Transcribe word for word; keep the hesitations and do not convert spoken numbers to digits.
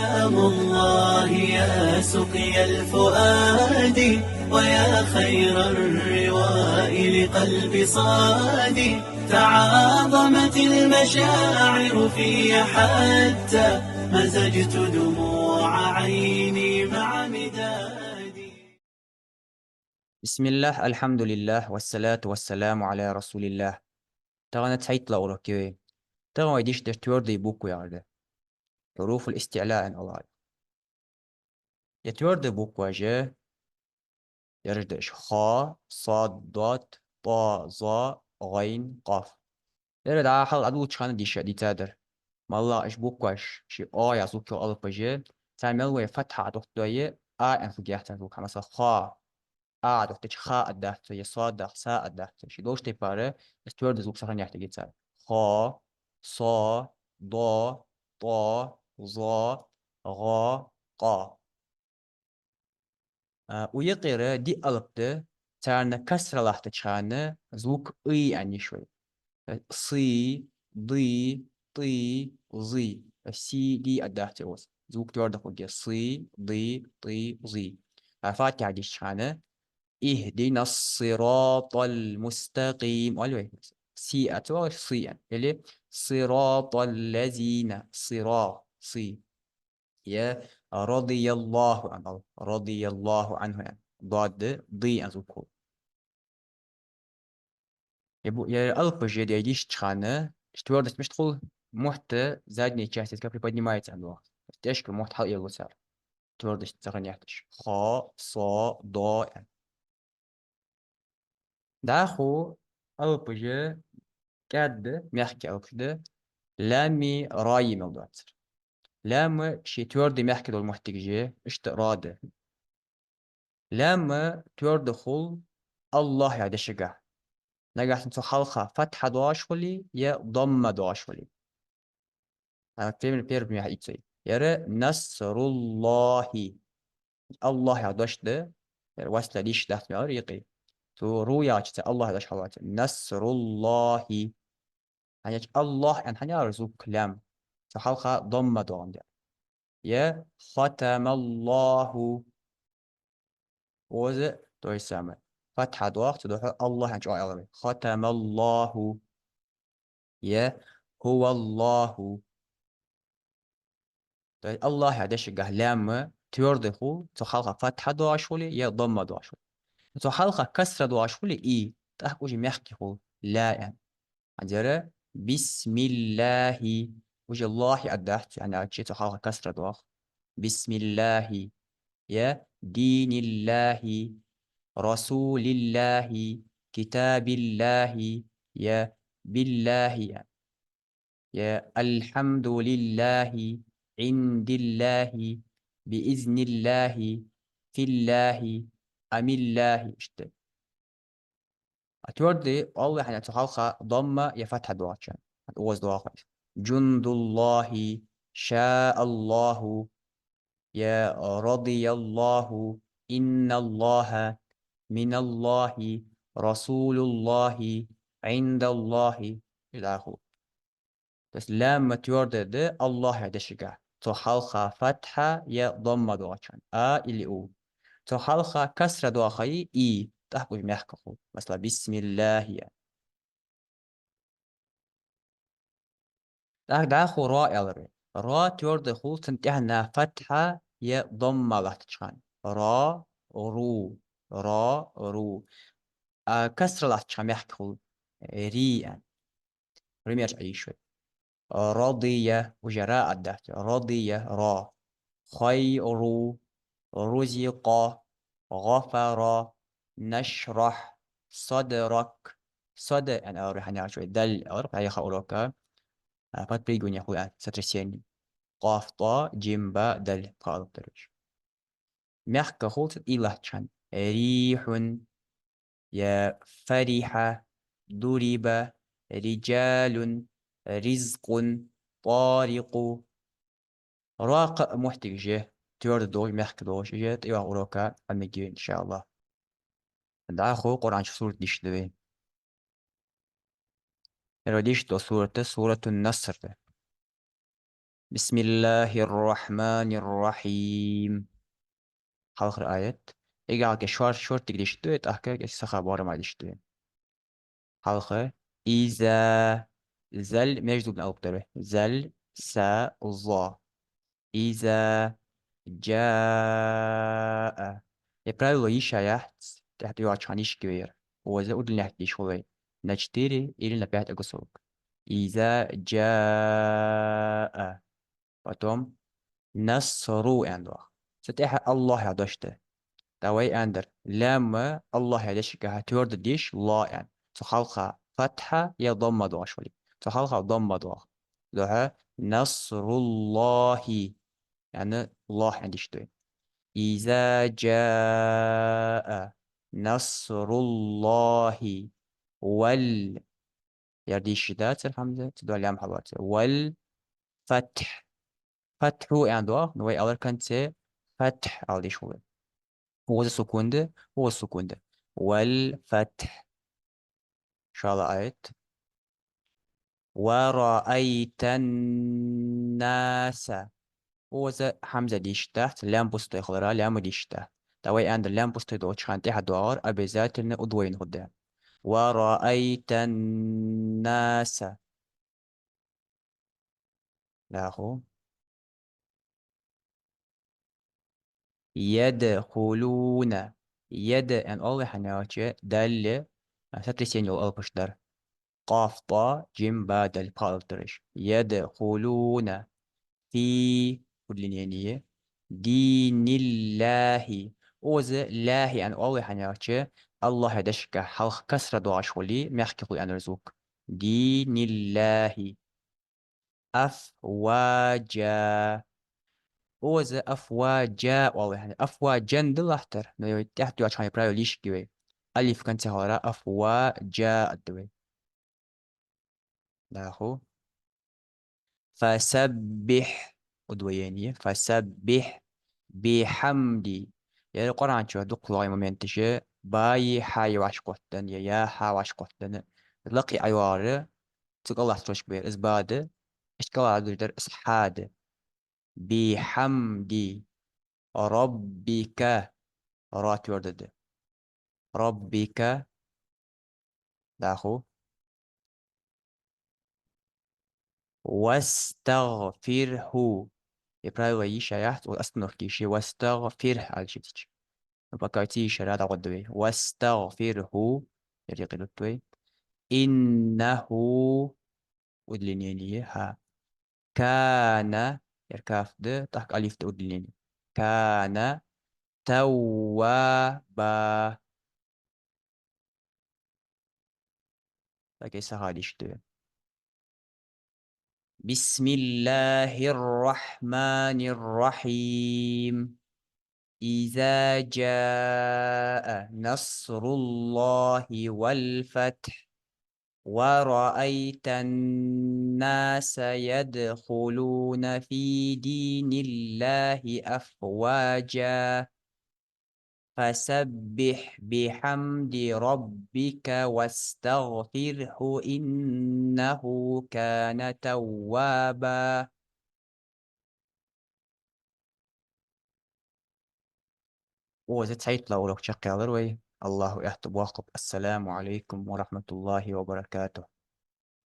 سلام الله يا سقيا الفؤاد، ويا خير الرواء لقلب صاد. تعاظمت المشاعر في حتى مزجت دموع عيني مع مدادي. بسم الله، الحمد لله، والصلاة والسلام على رسول الله. Тахан цхьайттлагӀа урок я вай. Тахан вай дешаш дерг твёрдые буквы яхар да. حروف الاستعلاء аьнна оал. Ер твёрдые букваш я, ераш да уж: ха, сад, дод, тӀа, за, гӀайн, къаф. Ер дӀа хьалха дӀадолалуча хана дийша дийцадар. МаллагӀа уж букваш, ши о яха звук йола алапаш я, цар мел вай фатхьа дохийтадой, а аьнна хургьяц цар звук. Масала, ха, а дохийтача ха аргдац цо, е содах са аргдац цо. Ший долча тайпара из твёрдый звук сохранять ергья цар. Хо, со, до, тӀо, зо, гӀо, къо. А, укх юкъера диъ алап да, царна касра латтача хана звук ый аьнна йиш я вай. Сы, ды, ты, зы. Си, ди аргдац цо. Звук твёрдый хургья. Сы, ды, ты, зы. А фатхьа дешача хана: اهدنا الصراط المستقيم оал вай. Си а ца оалаш, сы аьнна. Или صراط الذين, сыра, сы. Е رضي الله عنه, رضي الله عنه аьнна. Дод, ды аьнна звук хул. Е бу-, е алапаш я дешача хана, уж твёрдость мишта хул, мотт задняя часть языка приподнимается аьнна доагӀа. ТӀехьашка мотт хьалъэлу цар. Твёрдость сохранять еш. Хо, со, до аьнна. ДӀахо алапаш кӀаьда, мягкий алапаш да, лами раи мел доацар. Лам ший твёрдый, мягкий долча моттиге я, иштта ра да. Лам твёрдый хул Аллахӏ яха дешагахь. Нагахь санна цу хьалха фатхьа доагӀаш хуле, е домма доагӀаш хуле. А, пример, первый пример хьаийцай. Ер насруллахӏи. Аллахӏ яха дош да. Ер васла дийша дац мел аьлча юкъе. Цу ру яхача цу Аллахӏ яха дош хьалоац. Насруллахӏи. ХӀана аьлча Аллахӏ аьнна хьаяр звук лам. Цу хьалха домма доагӀандаь. Е хатамаллахӏу. Укхаза то же самое. Фатхьа доагӀа, цудухьа Аллахӏ аьнна чӀоагӀа аьлар вай. Хатамаллахӏу. Е хӀуваллахӏу. То есть Аллахӏ яха дешагахь лам твёрдый хул, цу хьалха фатхьа доагӀаш хуле, е домма доагӀаш хуле. Цу хьалха касра доагӀаш хуле, и, тӀаккха уже мягкий хул, ла аьнна. ХӀанз ер бисмиллахӏи, уже лахӏ аргдац цо, хӀана аьлча цу хьалха касра доагӀа. Бисмиллахӏи, е диниллахӏи, расулиллахӏи, китабиллахӏи, е биллахӏи, е алхьамдулиллахӏи, Ӏиндиллахӏи, биизниллахӏи, филлахӏи, амиллахӏи. Иштта. А твёрдый Аллахӏ аьнна цу хьалха домма е фатхьа доагӀача. Укхаза доагӀа. Джундуллахӏи, шааллахӏу, е радияллахӏу, инналлахӏа, миналлахӏи, расулуллахӏи, Ӏиндаллахӏи. Илаху. То есть лам твёрдый да Аллахӏ яха дешагахь. Цу хьалха фатхьа е домма доагӀача. А или у. Цу хьалха касра доагӀа хуле, и, тӀаккха уже мягкий хул. Масала, бисмиллахӏи. ТӀаккха дӀахо ра аьлар вай. Ра твёрдый хул, цунна тӀехьа фатхьа е домма латтача хана. Ра, ру, ра, ру. А касра латтача хана мягкий хул. Ри аьнна. Пример Ӏийша вай. Радия, уже ра аргдац. Радия, ра. Хайру, рузикъа, гъафара, нашрахь, садрак. Сада аьнна аьлар вай, хӀана аьлча вай дал аьлар, хьалхарча урока. А, подпрыгивание хул аьнна, сотрясение. Къаф, тӀа, джим, ба, дал, пхи алап дар уж. Мягкий хул цу и латтача хана. Рихьун, е фарихьа, дуриба, риджалун, ризкъун, тӀарикъу. Ра кхы а моттигаш я, твёрдый долаш, мягкий долаш, уж тӀайоагӀача урока Ӏомаергья, иншааллахӏ. ДӀахо Къуръан чу сурат дешаргда вай. Ер вай дешаргдола сурат, суратун Наср да. بسم الله الرحمن الرحيم. Хьалхара аят. Эггара шор-, шортига дешаргда вай, тӀаккха саха барама дешаргда вай. Хьалха. إذا. Зал между зубами алап дар вай. Зал, са, за. إذا جاء. Ер правило йиш яц, тӀехьа тӀайоагӀача хана йиш я вай ер. Укхаза удлинять деш хул вай. На четыре или на пять огласовок. إذا جاء. Потом نصر аьнна доагӀа. Цу тӀехьа الله яха дош да. ТӀаккха вай аьннадар, лам الله яха дешагахьа твёрдо деш, ла аьнна. Цу хьалха фатхьа е дамма доагӀаш хуле. Цу хьалха дамма доагӀа. Духьа نصر الله. Яъни الله аьнна дешаргда вай. إذا جاء نصر الله وال. Ер дешаш дацар хьамза, цудухьа лам хьалоац. والفتح. Фатхьу аьнна доагӀа, но вай алар конце фатхь ала деш хул вай. Укхаза сукун да, укхаза сукун да. والفتح. ШоллагӀа аят. ورأيت الناس. Укхаза хьамза дешаш дац, лам пустой хиларах лам дешаш да. ТӀаккха вай аьннадар, лам пустой долча хана тӀехьа доагӀар обязательно удвоен хургда. ورأيت الناس. ДӀахо. يدخلون. Яд аьнна оал вай хӀана аьлча, дал, а, сотрясение йола алапаш дар. Къаф, тӀа, джим, ба, дал, пхи алап дар уж. يدخلون في удлинение دين الله. Укхаза لاهи аьнна оал вай хӀана аьлча, الله яха дешагахьа хьалха касра доагӀаш хуле, мягкий хул аьнна дар звук. دين الله. أفواجا. Укхаза أفواجا оал вай хӀана. أفواجا да латтар, но тӀехьа тӀайоагӀача хана правило йиш я вай. Алиф конце хиларах أفواجا аргда вай. ДӀахо. فسبح. Удвоение. فسبح بحمد. Ер Къуръан чу дукха лоагӀа моменташ я, баи хьаи вӀашкахоттаденна, е яхьа вӀашкахоттаденна. Лакхе ӀойоагӀар, цу кӀалха строчка ба ер, из ба да, иштта кӀалха дувцар, из хьа да. بحمد ربك. Ра твёрдо да. ربك. ДӀахо. واستغفره. Ер правило йиш яц, остановка йиш я, واستغفره аьлча дича. Ну, пока ца йиш яр дӀагӀоргда вай. واستغفره. Ер юкъе дут вай. إنه. Удлинение, хӀа. كان. Ер каф да, тӀаккха алиф да, удлинение. كان توابا. ТӀаккха саха дешаргда вай. بسم الله الرحمن الرحيم. إذا جاء نصر الله والفتح ورأيت الناس يدخلون في دين الله أفواجا فسبح بحمد ربك واستغفره إنه كان توابا. Укхаза цхьайттлагӀа урок чакхъяьлар вай. АллахӀа аьттув боаккхалба. السلام عليكم ورحمة الله وبركاته.